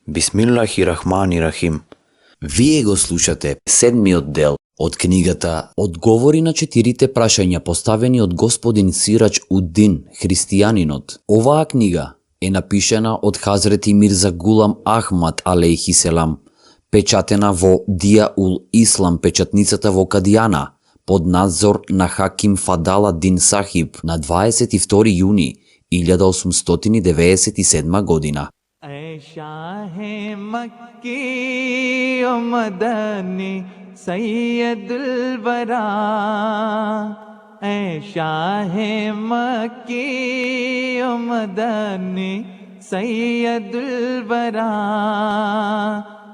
Бисмиллахи-рахмани-рахим. Вие го слушате седмиот дел од книгата Одговори на 4 прашања поставени од господин Сирач Уддин, христијанинот. Оваа книга е напишана од Хазрети Мирза Гулам Ахмад алейхи селам, печатена во Дија ул Ислам, печатницата во Кадијана, под надзор на Хаким Фадала Дин Сахиб на 22 јуни 1897 година. ऐ शाहे मक्की ओ मदनी सैयदुल वरा, ऐ शाहे मक्की ओ मदनी सैयदुल वरा.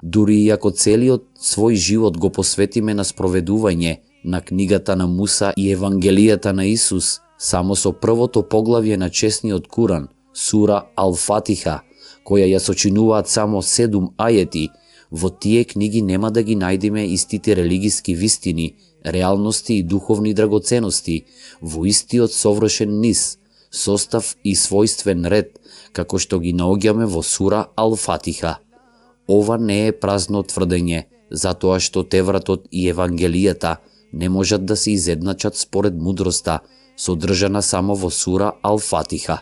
Дури и ако целиот свој живот го посветиме на спроведување на книгата на Муса и Евангелијата на Исус, само со првото поглавје на чесниот Куран, сура Ал-Фатиха, која ја сочинуваат само 7 ајети, во тие книги нема да ги најдеме истите религиски вистини, реалности и духовни драгоценности, во истиот совршен низ, состав и својствен ред, како што ги наоѓаме во сура Ал-Фатиха. Ова не е празно тврдење, затоа што Тевратот и Евангелијата не можат да се изедначат според мудроста, содржана само во сура Ал-Фатиха.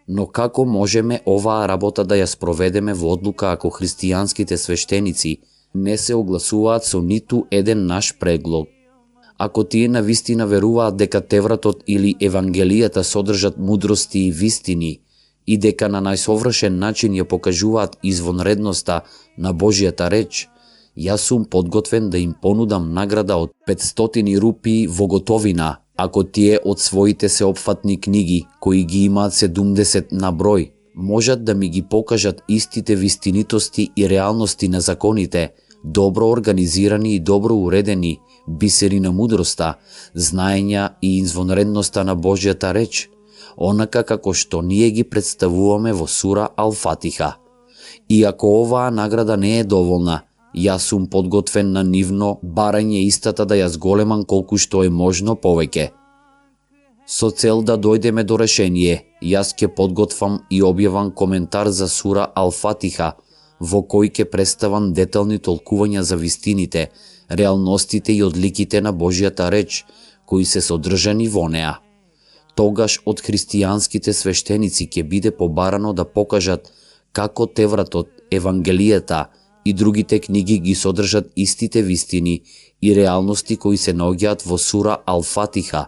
Но како можеме оваа работа да ја спроведеме во одлука ако христијанските свештеници не се огласуваат со ниту еден наш преглод? Ако тие навистина веруваат дека Тевратот или Евангелијата содржат мудрости и вистини и дека на најсовршен начин ја покажуваат извонредноста на Божјата реч, јас сум подготвен да им понудам награда од 500 рупии во готовина, ако тие од своите сеопфатни книги, кои ги имаат 70 на број, можат да ми ги покажат истите вистинитости и реалности на законите, добро организирани и добро уредени, бисери на мудроста, знаења и извонредноста на Божјата реч, онака како што ние ги представуваме во сура Ал-Фатиха. И ако оваа награда не е доволна, јас сум подготвен на нивно барање истата да ја зголемам колку што е можно повеќе. Со цел да дојдеме до решение, јас ќе подготвам и објавам коментар за сура Ал-Фатиха, во кој ќе представам детални толкувања за вистините, реалностите и одликите на Божјата реч, кои се содржани во неа. Тогаш од христијанските свештеници ќе биде побарано да покажат како Тевратот, Евангелијата и другите книги ги содржат истите вистини и реалности кои се наоѓаат во сура Ал-Фатиха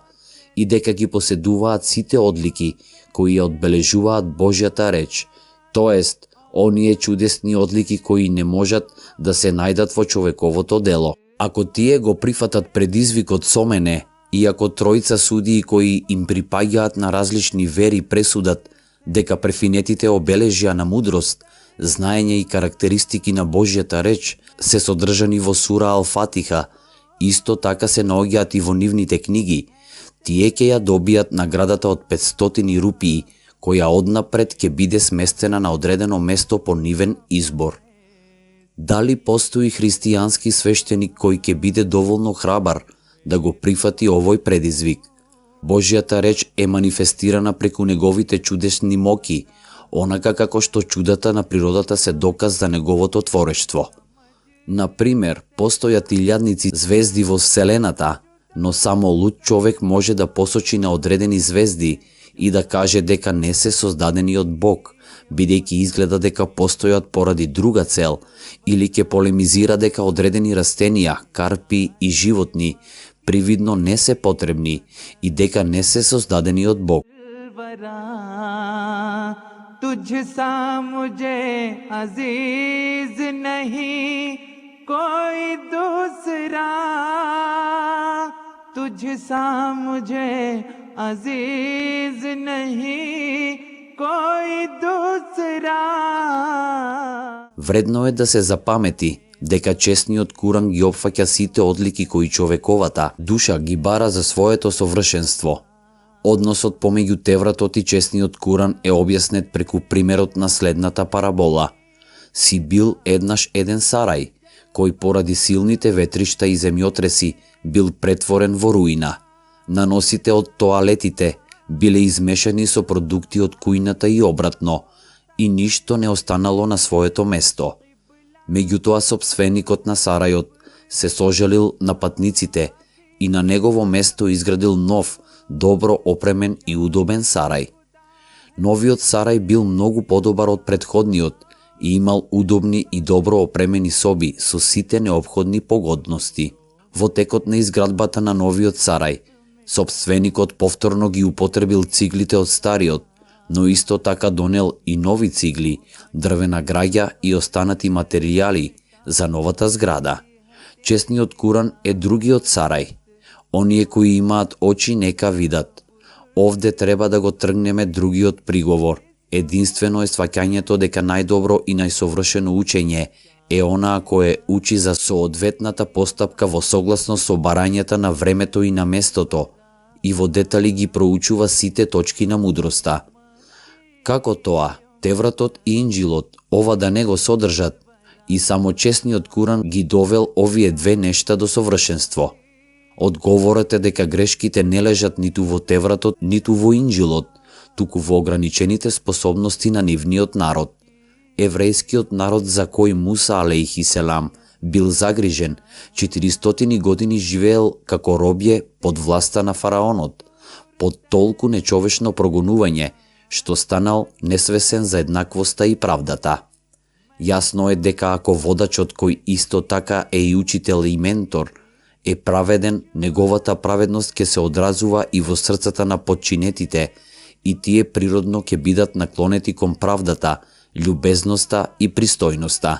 и дека ги поседуваат сите одлики кои ја одбележуваат Божјата реч, тоест оние чудесни одлики кои не можат да се најдат во човековото дело. Ако тие го прифатат предизвикот со мене, и ако тројца судии кои им припаѓаат на различни вери пресудат дека префинетите обележја на мудрост, знаење и карактеристики на Божјата реч се содржани во сура Ал-Фатиха, исто така се наоѓаат и во нивните книги, тие ќе ја добијат наградата од 500 рупии, која однапред ќе биде сместена на одредено место по нивен избор. Дали постои христијански свештеник кој ќе биде доволно храбар да го прифати овој предизвик? Божјата реч е манифестирана преку неговите чудесни моки, онака како што чудата на природата се доказ за неговото творештво. Например, постојат илјадници звезди во Вселената, но само луд човек може да посочи на одредени звезди и да каже дека не се создадени од Бог, бидејќи изгледа дека постојат поради друга цел, или ќе полемизира дека одредени растенија, карпи и животни привидно не се потребни и дека не се создадени од Бог. तुझसा मुझे अजीज नहीं कोई दूसरा, तुझसा मुझे अजीज नहीं कोई दूसरा. Вредно е да се запамети дека чесниот Куран ги опфаќа сите одлики кои човековата душа ги бара за своето совршенство. Односот помеѓу Тевратот и чесниот Куран е објаснет преку примерот на следната парабола. Си бил еднаш еден сарај, кој поради силните ветришта и земјотреси бил претворен во руина. Наносите од тоалетите биле измешани со продукти од кујната и обратно, и ништо не останало на своето место. Меѓутоа сопственикот на сарајот се сожалил на патниците и на негово место изградил нов, добро опремен и удобен сарај. Новиот сарај бил многу подобар од претходниот и имал удобни и добро опремени соби со сите неопходни погодности. Во текот на изградбата на новиот сарај, сопственикот повторно ги употребил циглите од стариот, но исто така донел и нови цигли, дрвена граѓа и останати материјали за новата зграда. Честниот Куран е другиот сарај. Оние кои имаат очи нека видат. Овде треба да го тргнеме другиот приговор. Единствено е сваќањето дека најдобро и најсовршено учење е онаа кое учи за соодветната постапка во согласност со барањата на времето и на местото и во детали ги проучува сите точки на мудроста. Како тоа, Тевратот и Инџилот ова да не го содржат и само честниот Куран ги довел овие две нешта до совршенство? Одговорот е дека грешките не лежат ниту во Тевратот, ниту во Инџилот, туку во ограничените способности на нивниот народ. Еврејскиот народ за кој Муса алейхи селам бил загрижен, 400 години живеел како робје под власта на фараонот, под толку нечовечно прогонување, што станал несвесен за еднаквоста и правдата. Јасно е дека ако водачот кој исто така е и учител и ментор, е праведен, неговата праведност ќе се одразува и во срцата на подчинетите, и тие природно ќе бидат наклонети кон правдата, љубезноста и пристојноста.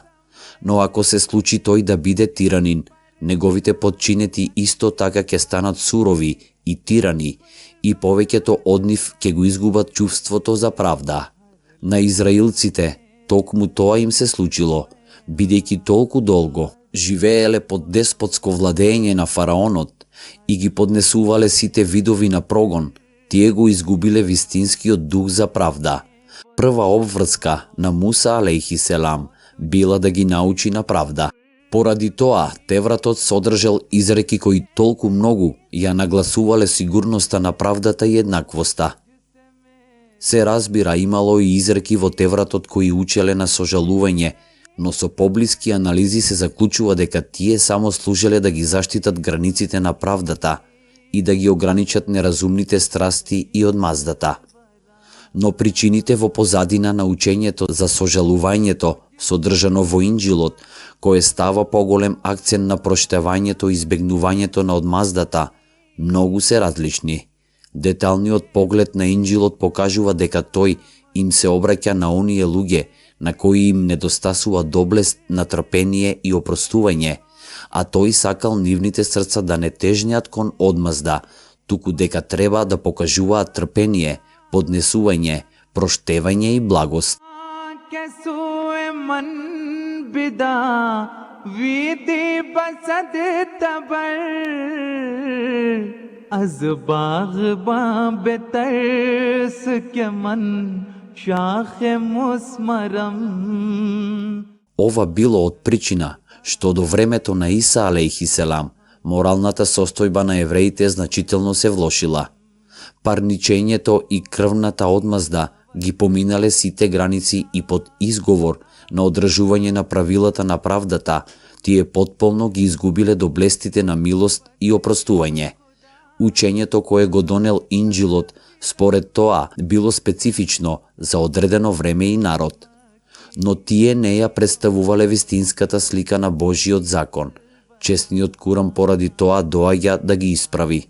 Но ако се случи тој да биде тиранин, неговите подчинети исто така ќе станат сурови и тирани, и повеќето од нив ќе го изгубат чувството за правда. На израилците токму тоа им се случило, бидејќи толку долго живееле под деспотско владење на фараонот и ги поднесувале сите видови на прогон, тие го изгубиле вистинскиот дух за правда. Прва обврска на Муса алейхи селам била да ги научи на правда. Поради тоа, Тевратот содржал изреки кои толку многу ја нагласувале сигурноста на правдата и еднаквоста. Се разбира, имало и изреки во Тевратот кои учеле на сожалување, но со поблиски анализи се заклучува дека тие само служеле да ги заштитат границите на правдата и да ги ограничат неразумните страсти и одмаздата. Но причините во позадина на учењето за сожалувањето, содржано во Инџилот, кое става поголем акцент на проштевањето и избегнувањето на одмаздата, многу се различни. Деталниот поглед на Инџилот покажува дека тој им се обраќа на оние луѓе на кои им недостасува доблест на трпение и опростување, а тој сакал нивните срца да не тежнеат кон одмазда, туку дека треба да покажуваат трпение, поднесување, проштевање и благост. Ова било од причина што до времето на Иса алейхи селам моралната состојба на евреите значително се влошила. Парничењето и крвната одмазда ги поминале сите граници и под изговор на одржување на правилата на правдата, тие потполно ги изгубиле доблестите на милост и опростување. Учењето кое го донел Инџилот, според тоа, било специфично за одредено време и народ. Но тие не ја представувале вистинската слика на Божиот закон. Честниот Куран поради тоа доаѓа да ги исправи.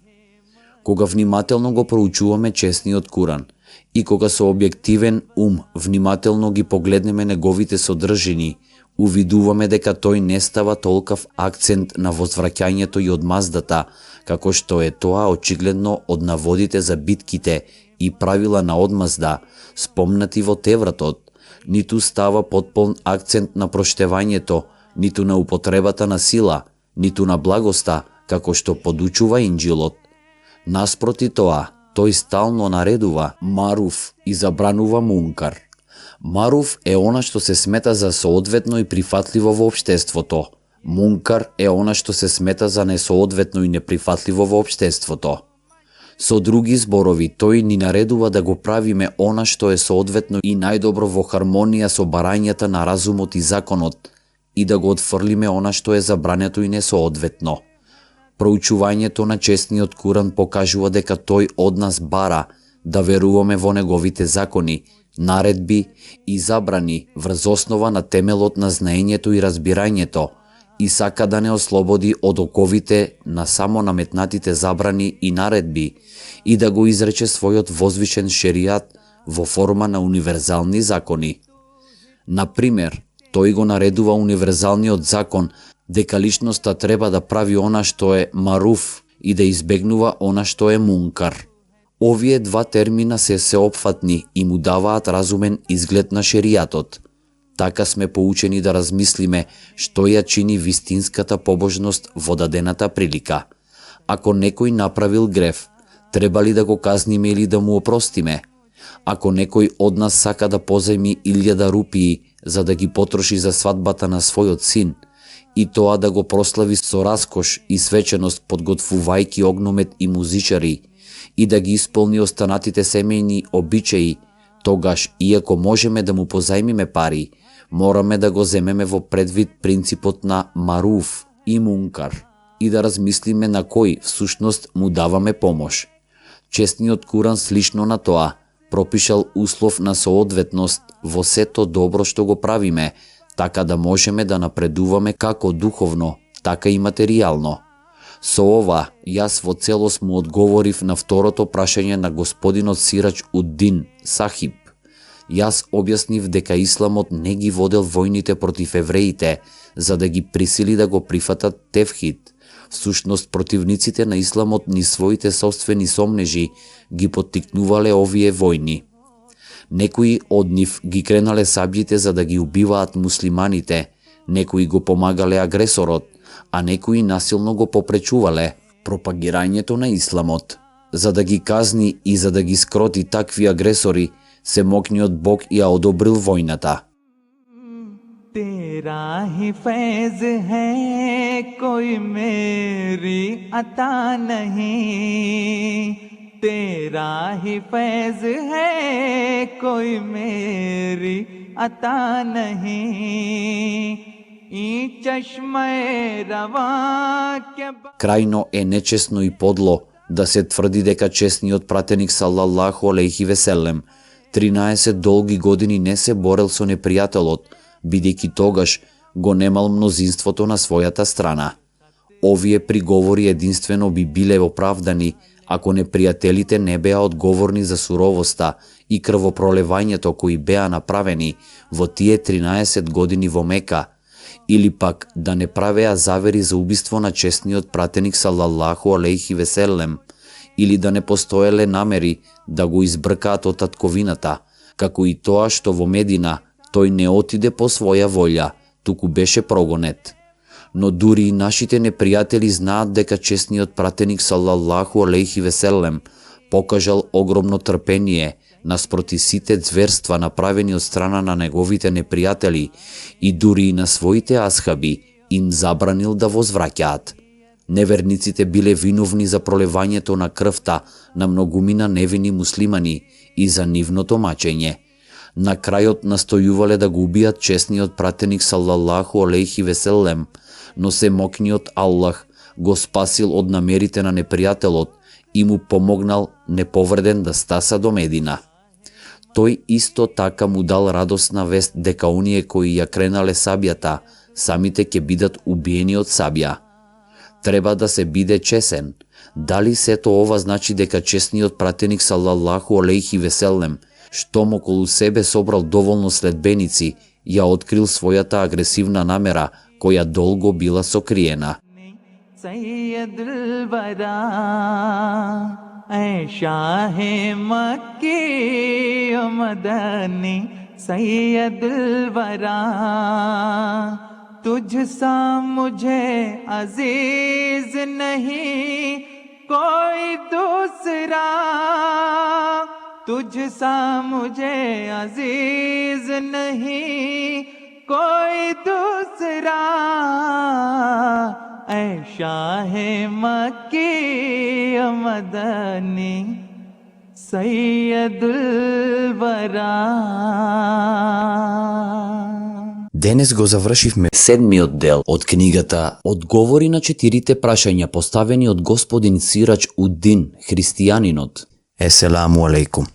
Кога внимателно го проучуваме честниот Куран и кога со објективен ум внимателно ги погледнеме неговите содржини, увидуваме дека тој не става толкав акцент на возвраќањето и одмаздата, како што е тоа очигледно од наводите за битките и правила на одмазда, спомнати во Тевратот, ниту става потполн акцент на проштевањето, ниту на употребата на сила, ниту на благоста, како што подучува Инџилот. Наспроти тоа, тој стално наредува маруф и забранува мункар. Маруф е она што се смета за соодветно и прифатливо во општеството. Мункар е она што се смета за несоодветно и неприфатливо во општеството. Со други зборови, тој ни наредува да го правиме она што е соодветно и најдобро во хармонија со барањата на разумот и законот и да го отфрлиме она што е забрането и несоодветно. Проучувањето на честниот Куран покажува дека тој од нас бара да веруваме во неговите закони, наредби и забрани врз основа на темелот на знаењето и разбирањето и сака да не ослободи од оковите на само наметнатите забрани и наредби и да го изрече својот возвишен шеријат во форма на универзални закони. Например, тој го наредува универзалниот закон дека личноста треба да прави она што е маруф и да избегнува она што е мункар. Овие два термина се сеопфатни и му даваат разумен изглед на шеријатот. Така сме поучени да размислиме што ја чини вистинската побожност во дадената прилика. Ако некој направил греф, треба ли да го казниме или да му опростиме? Ако некој од нас сака да позајми 1000 рупии за да ги потроши за свадбата на својот син, и тоа да го прослави со раскош и свеченост подготвувајќи огномет и музичари, и да ги исполни останатите семејни обичаи, тогаш, иако можеме да му позајмиме пари, мораме да го земеме во предвид принципот на маруф и мункар и да размислиме на кој всушност му даваме помош. Честниот Куран слично на тоа пропишал услов на соодветност во сето добро што го правиме, така да можеме да напредуваме како духовно, така и материјално. Со ова, јас во целост му одговорив на второто прашање на господинот Сирач Уддин Сахиб. Јас објаснив дека исламот не ги водел војните против евреите, за да ги присили да го прифатат тевхид. Всушност, противниците на исламот ни своите собствени сомнежи ги поттикнувале овие војни. Некои од нив ги кренале сабјите за да ги убиваат муслиманите, некои го помагале агресорот, а некои насилно го попречувале пропагирањето на исламот. За да ги казни и за да ги скроти такви агресори, Семокниот Бог ја одобрил војната. तेरा ही फैज है कोई मेरी अता नहीं, तेरा ही फैज है कोई मेरी अता नहीं, ई चश्मे रवा के Крајно е нечесно и подло да се тврди дека честниот пратеник салаллаху алейхи веселем 13 долги години не се борел со непријателот, бидејќи тогаш го немал мнозинството на својата страна. Овие приговори единствено би биле оправдани ако непријателите не беа одговорни за суровоста и крвопролевањето кои беа направени во тие 13 години во Мека, или пак да не правеа завери за убиство на честниот пратеник салаллаху алейхи веселем, или да не постоеле намери да го избркаат од татковината, како и тоа што во Медина тој не отиде по своја волја, туку беше прогонет. Но дури и нашите непријатели знаат дека честниот пратеник салаллаху алейхи веселем покажал огромно трпение наспроти сите зверства направени од страна на неговите непријатели и дури и на своите асхаби им забранил да возвраќаат. Неверниците биле виновни за пролевањето на крвта на многумина невини муслимани и за нивното мачење. На крајот настојувале да го убијат честниот пратеник салаллаху алейхи веселем, но Семокниот Аллах го спасил од намерите на непријателот и му помогнал неповреден да стаса до Медина. Тој исто така му дал радосна вест дека оние кои ја кренале сабјата, самите ќе бидат убиени од сабја. Треба да се биде чесен. Дали сето ова значи дека честниот пратеник салаллаху алейхи веселем, штом околу себе собрал доволно следбеници, ја открил својата агресивна намера, која долго била сокриена? सैयदुल वरा ऐ शाहे मक्की ओ मदनी सैयदुल वरा तुझ सा मुझे अजीज नहीं कोई दूसरा, तुझ सा मुझे अजीज नहीं कोई दूसरा, ऐ शाह मक्की मदनी सैयदुल वरा. Денес го завршивме седмиот дел од книгата Одговори на 4 прашања поставени од господин Сирач Уддин, христијанинот. Еселаму алейкум.